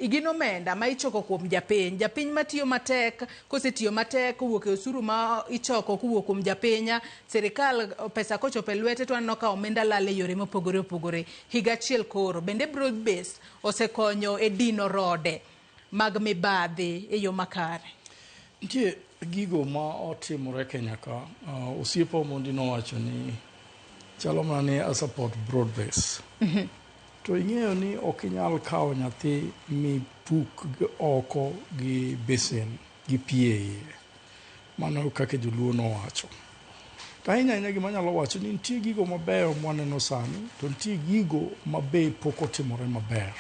Gin omenda ma ichoko kuom japiny. Japiny matiyo matek, kosetiyo matek kowuok e osuru ma ichoko kowuok kuom japiny, sirikal pesa kochopo e lwete to waneno ka omenda lal e yore mopogore opogore. Higa achiel koro, bende broad base osekonyo e dino rode mag mibadhi e yo makare? Nitie gigo ma otimore Kenya ka. Osiepa Omondi nowacho ni chalo mana ni a support broad base. To ing'eyo ni ok inyal kawo nyathi mipuk oko gi besen gi pi e iye. Mano kaka joluo nowacho. To ahinya ahinya gima anyalo wacho ni nitie gigo mabeyo mwaneno sani to nitie gigo ma be pok otimore maber.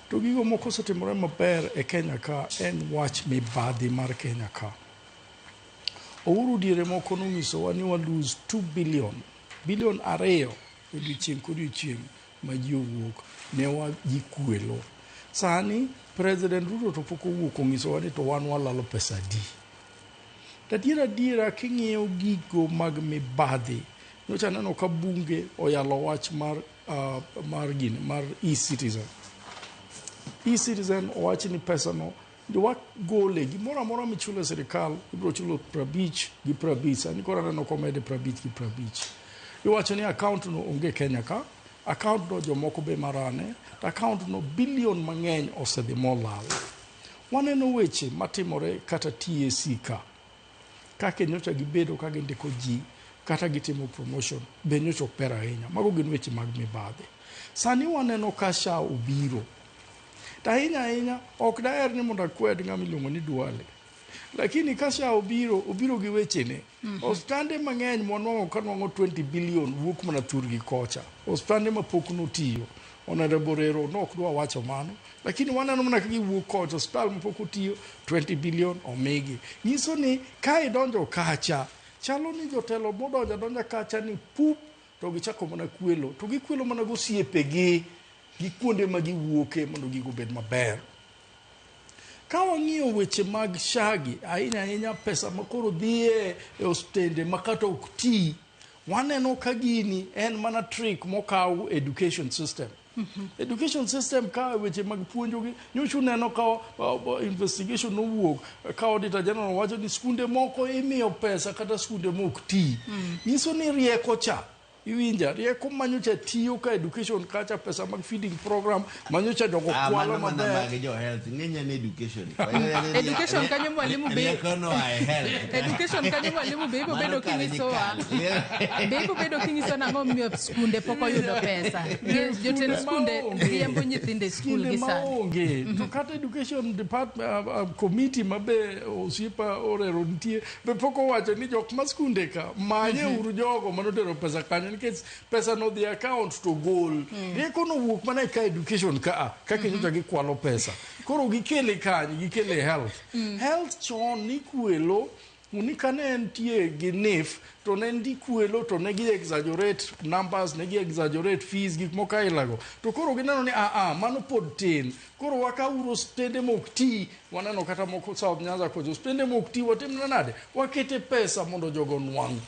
To gigo moko osetimore maber e Kenya ka en wach mibadhi mar Kenya ka. Uhuru diere moko nonyisowa ni wa lose 2 billion, bilion 2 odiochieng' kodiochieng' ma ji owuok ne wa ji kwelo. Sani President Ruto to pok owuok onyisowa ni to wan walalo pesa adi. To adiera adiera king'iyo gigo mag mibadhi, nyocha aneno ka bunge oyalo wach mar mar gini mar e-citizen. E-citizen owach ni pesa no wagole gimoro amora michulo e sirikal ibiro chulo 50 gi 50. Sani koro aneno komede 50 gi 50. Iwacho ni account no onge Kenya ka, account no jomoko be marane, to account no bilion mang'eny osedhi molal. Waneno weche matimore kata TSC ka. Kaka nyocha gibedo ka gindiko ji kata gitimo promotion be nyocha ok ber ahinya. Mago gin weche mag mibadhi. Sani waneno ka SHA obiro. To ahinya ahinya ok daher ni mondo akwed ng'ama iluongo ni Duale. Lakini ka SHA obiro, obiro gi wechene. Osiptande mang'eny mwanwang'o ka nwang'o 20 billion wuok mana thurgi kocha. Osiptande ma pok notiyo. Honorable Rero nok dwa wacho mano. Lakini waneno mana ka giwuok kocha, osiptal ma pok otiyo 20 billion omigi. Nyiso ni ka idonjo kacha, chalo ni jotelo modonjo adonja kacha ni pup to gichako mana kwelo. To gikwelo mana gosiepegi gi kuonde ma giwuoke mondo gigo obed maber. Ka wang'iyo weche mag SHA gi, ahinya ahinya pesa ma koro dhiye e osiptende ma kata ok ti, waneno ka gini en mana trick mokaw education system. Education system ka weche mag puonjogi, nyocha uneno ka investigation nowuok ka Auditor General wacho ni skunde moko imiyo pesa kata skunde mok ti. Nyiso ni rieko cha Iwinja, rieko manyocha tiyo ka education kacha pesa mag feeding program manyocha jogo kwalo mano mana maber. mag jo health ng'eny en education. Education kanyo mwalimu be Rieko no ae health. Education kanyo mwalimu be ibiro Mano bedo kare kinyisowa. nyikal. Be ibiro bedo kinyiso nang'o momiyo skunde pok oyudo pesa. Jotend skunde riembo nyithindo e skul Skunde gi sani. maonge to kata education department committee mabe osiepa orero nitie be pok owacho ni jok ma skunde ka manye uru jogo manotero pesa kanyo nikech pesa no dhi account to gol. Rieko no wuok mana e ka education ka a kaka nyocha gikwalo pesa. Koro gikele kanye? Gikele e health. Health chon nikwelo ni kane entie gi NHIF to ne ndi kwelo to ne gi exaggerate numbers, ne gi exaggerate fees, gik moko aila go. To koro gineno ni a a mano pod tin. Koro wakawuru osiptende mok ti, waneno kata moko South Nyanza kocha, osiptende mok ti watim nade? Wakete pesa mondo jogo onwang'.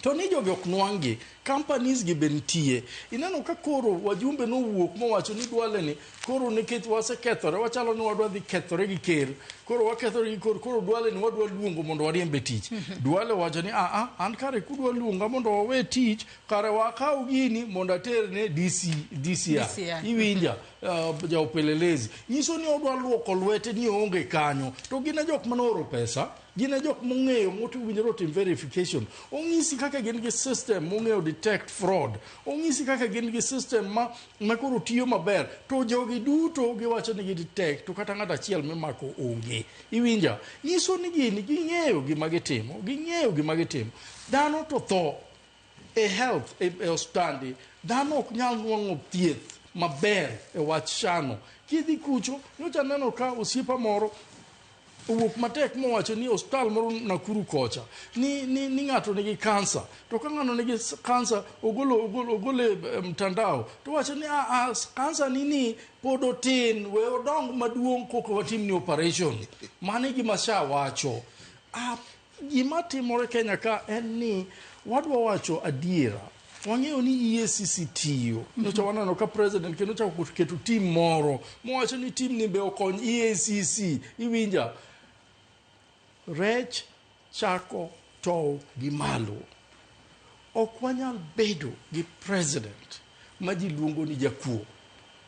To ni jogi ok nwang'gi, companies gi be nitie. Ineno ka koro wajumbe nowuok mowacho ni Duale ni koro nikech wasekethore, wachalo ni wadwa dhi kethore gi ker. Koro wakethore gi ker, koro Duale ni wadwa luongo mondo wariembe tich. Duale owacho ni a a an kare kudwa luonga mondo wawe tich, kare wakaw gini mondo ater ne DC, DCI. DCI. Iwinja, ja upelelezi. Nyiso ni odwa luoko lwete ni oonge kanyo. To gin e jok manooro pesa. Gin e jok mong'eyo mowinjore otim verification. Ong'isi kaka gin gi system mong'eyo detect fraud. Ong'isi kaka gin gi system ma koro tiyo maber. To jogi duto giwacho ni gi detect to kata ng'ato achiel mimako onge. Iwinja? Nyiso ni gini ging'eyo gima gitimo. Ging'eyo gima gitimo. Dhano to tho e health e osiptande. Dhano ok nyal nwang'o thieth maber e wach shano. Kidhi kucho, nyocha aneno ka osiepa moro owuok matek mowacho ni osiptal moro Nakuru kocha ni ng'ato nigi kansa to ka ng'ano nigi kansa ogolo ogolo ogole mtandao to wacho ni a a kansa ni pod otin we odong maduong' koka watim ni operation. Mano e gima SHA wacho. Gima timore Kenya ka en ni wadwa wacho adiera. Wang'eyo ni EACC tiyo. Nyocha waneno ka president kendo ochako keto team moro mowacho ni team ni be okony EACC. Iwinja? Rech chako tow gi malo. Ok wanyal bedo gi president ma ji luongo ni jakuo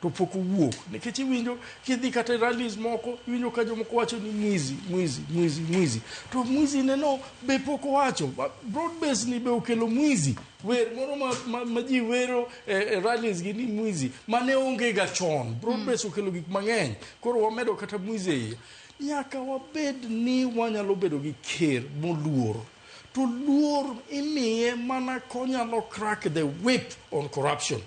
to pok owuok nikech iwinjo kidhi kata e rallies moko iwinjo ka jomoko wacho ni mwizi mwizi mwizi mwizi to mwizi neno be pok owacho. Broad base ni be okelo mwizi wer moro ma ji wero e rallies gi ni mwizi mane onge ga chon. Broad base okelo gik mang'eny, koro wamedo kata mwizi e iye. Nyaka wabed ni wanyalo bedo gi ker moluor, to luor imiye mana konyalo crack the whip on corruption.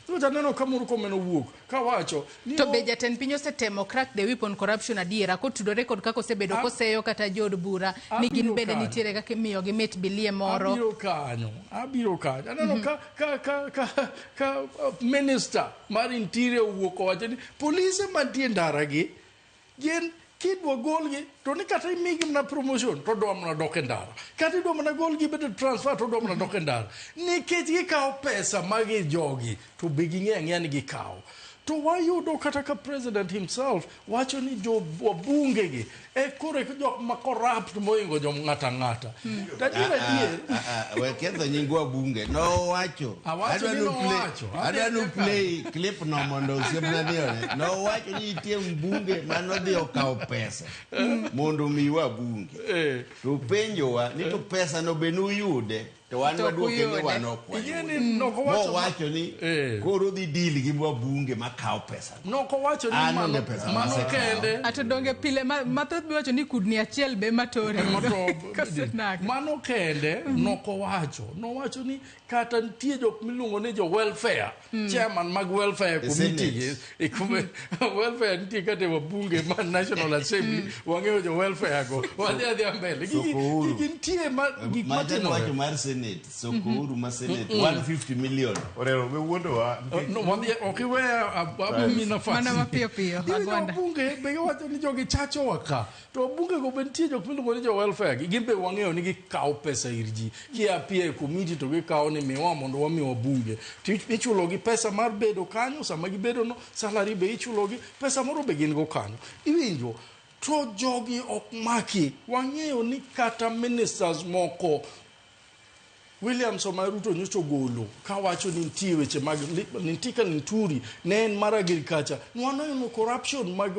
Nyocha aneno ka Murkomen owuok kawacho ni To be jatend piny osetemo crack the whip on corruption adiera kotudore kod kaka osebedo koseyo kata jood bura ni gin Abiro bende kanyo. nitiere kaka imiyogi mit bilie moro? Abiro kanyo, abiro kanyo. Aneno ka minister mar interior owuok owacho ni polise mantie ndara gi gin kidwa golgi to ni kata imigi mana promotion to dwa mana dok e ndara, kata idwa mana golgi bedo transfer to dwa mana dok e ndara nikech gikawo pesa magi jogi to be ging'eyo ang'eya ni gikawo. To wayudo kata ka president himself wacho ni jo wabunge gi e koro e jok ma corrupt mohingo jom ng'ata ang'ata. To adier adier We ketho nying wabunge. Nowacho. Awacho ni Adwa nu play- nowacho. Adwa nu Adhi play clip no mondo osiepna ni one. Nowacho ni nitie mbunge manodhi okawo pesa mondo omi wabunge. To penjowa ni to pesa no be nuyude, to wan To ok waduoke ni uyude. wan ok Ing'e wayude. ni nokowacho Mowacho ni koro odhi deal gi wabunge makawo pesa. Nokowacho ni An mano, onge pesa mano masekao. kende. Ato donge pile mathoth biwacho ni kudni achiel be matore Koso nade? Mano kende nokowacho. Nowacho ni kata nitie jok miluongo ni jo welfare, chairman mag welfare committee Senate. Welfare nitie kata e wabunge mar National Assembly, wang'eyo jo welfare go. Wadhi adhiya mbele. Gigi Soko huru. gigi nitie ma gik Macha matimore. wacho mar Senate, soko huru ma Senate 150 million. Orero, we wuondowa. No, wadhi ok iweya abomi nafas. Mana mapiyo piyo, Iwinjo Agwanda. wabunge be giwacho ni jogi chachowa ka. To wabunge go be nitie jok miluongo ni jo welfare gi. Gin be wang'eyo ni gikawo pesa ir ji. Kia pia e committee to gikawo ni miwa mondo wami wabunge. To ichulo gi pesa mar bedo kanyo, sama gibedo no, salary be ichulo gi, pesa moro be gin go kanyo. Iwinjo? To jogi ok maki. Wang'eyo ni kata ministers moko William Samoei Ruto nyocha ogolo kawacho ni nitie weche mag nitie ka Linturi ne en mar agriculture. Waneno corruption mag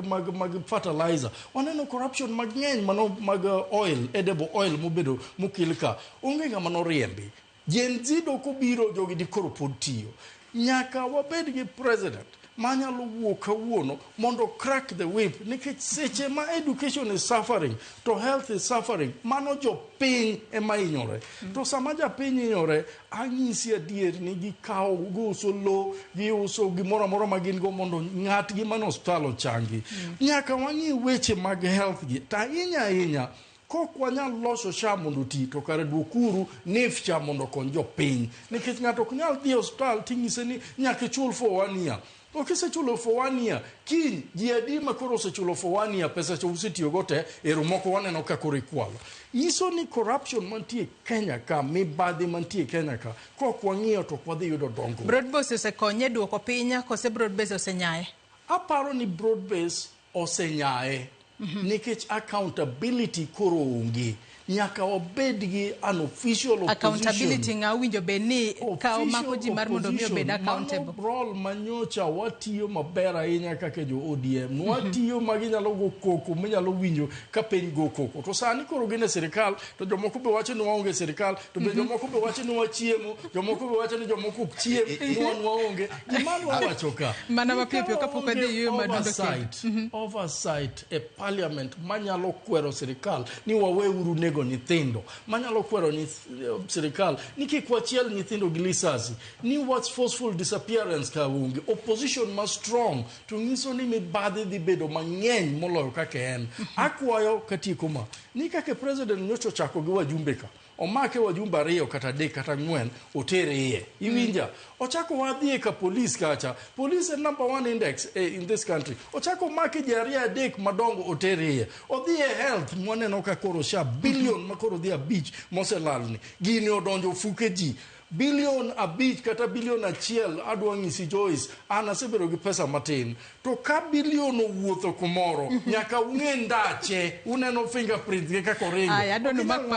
fertilizer, waneno corruption mang'eny mano mag oil, edible oil mobedo mokel ka. Onge ng'ama noriembi. Gen Z dok obiro, jogi dikoro pod tiyo. Nyaka wabed gi president manyalo wuok kawuono mondo crack the whip nikech seche ma education is suffering to health is suffering, mano jopiny ema hinyore. To sama japiny hinyore, anyisi adier ni gikawo, giuso lo, giuso gimoro amora ma gin go mondo ng'atgi mane osiptal ochangi. Nyaka wang'i weche mag health gi to ahinya ahinya kok wanyal loso SHA mondo oti, to kare duokuru NHIF cha mondo okony jopiny, nikech ng'ato ok nyal dhi e osiptal ting'ise ni nyaka ichul for one year. To kisechulo for one year, kiny ji adi ma koro osechulo for one year, pesa cha usetiyogo te, ero moko waneno ka koro ikwalo. Nyiso ni corruption mantie Kenya ka, mibadhi mantie Kenya ka, kok wang'iyo to ok wadhi yudo dongruok. Broad base osekonye duoko piny kose broad base osenyaye? Aparo ni broad base osenyaye nikech accountability koro onge. Nyaka wabed gi an official opposition. Accountability ng'a owinjo bed ni kawo mako ji mar mondo mi obed Opposition. accountable? Mano role manyocha watiyo maber ahinya kaka jo ODM. Watiyo ma ginyalo go koko minyalo winjo ka piny go koko. To sani koro gin e sirikal, to jomoko be wacho ni waonge e sirikal, to be jomoko be wacho ni wachiemo, jomoko be wacho ni jomoko ok chiem, ni wan waonge. Gima adwa wacho ka. Mana ni mapiyo ka piyo kapok wadhi waonge yueyo madundo kendo. oversight e parliament manyalo kwero sirikal ni waweuru nego nyithindo, manyalo kwero sirikal ni kik wachiel nyithindo gi lisasi, ni what's forceful disappearance ka onge opposition ma strong, to nyiso ni mibadhi dhi bedo mang'eny moloyo kaka en. Akwayo katieko ma ni kaka president nyocha ochako gi wajumbe ka omake wajumbe ariyo kata adek kata ang'wen otere iye, iwinja? Ochako wadhie ka police kacha, police en number one index in this country, ochako omake ji ariyo adek madongo otere iye. Odhi e health, mwaneno ka koro SHA billion ma koro dhi 5 moselalni gini odonjo ofuke ji. Bilion 5 kata bilion 1, adwa ng'isi Joyce, an asebedo gi pesa matin. To ka bilion owuotho kumoro, nyaka ung'e ndache, uneno fingerprints gi kaka oringo. Aya, adwa ni Ok inyal umak.